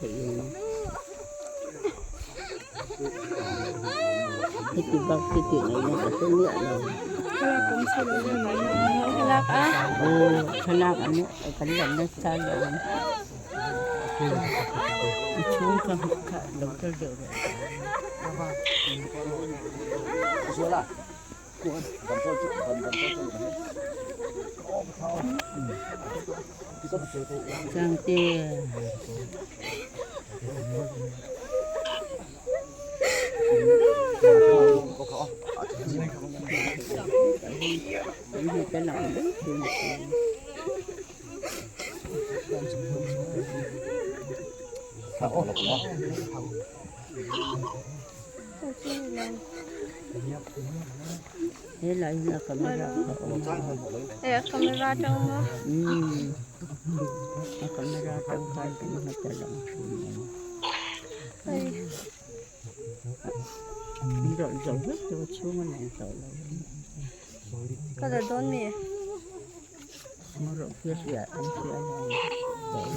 theih ang. Heti bak hi tih ngaihna ka hre miah lo. Aw thlalak an kan la nasa lo ang. A chhung kha kha lo tel deuh rih. Changte. Helai hi a camera a awm a. Eh camera atang maw? Umm a camera atang khan kan hmu ta lang thin a ni. An rawlh zo vek tawh a chhung a lang tawh lo a ni. Ka la dawn mi? Rawlh khi a hria an hria lo ang.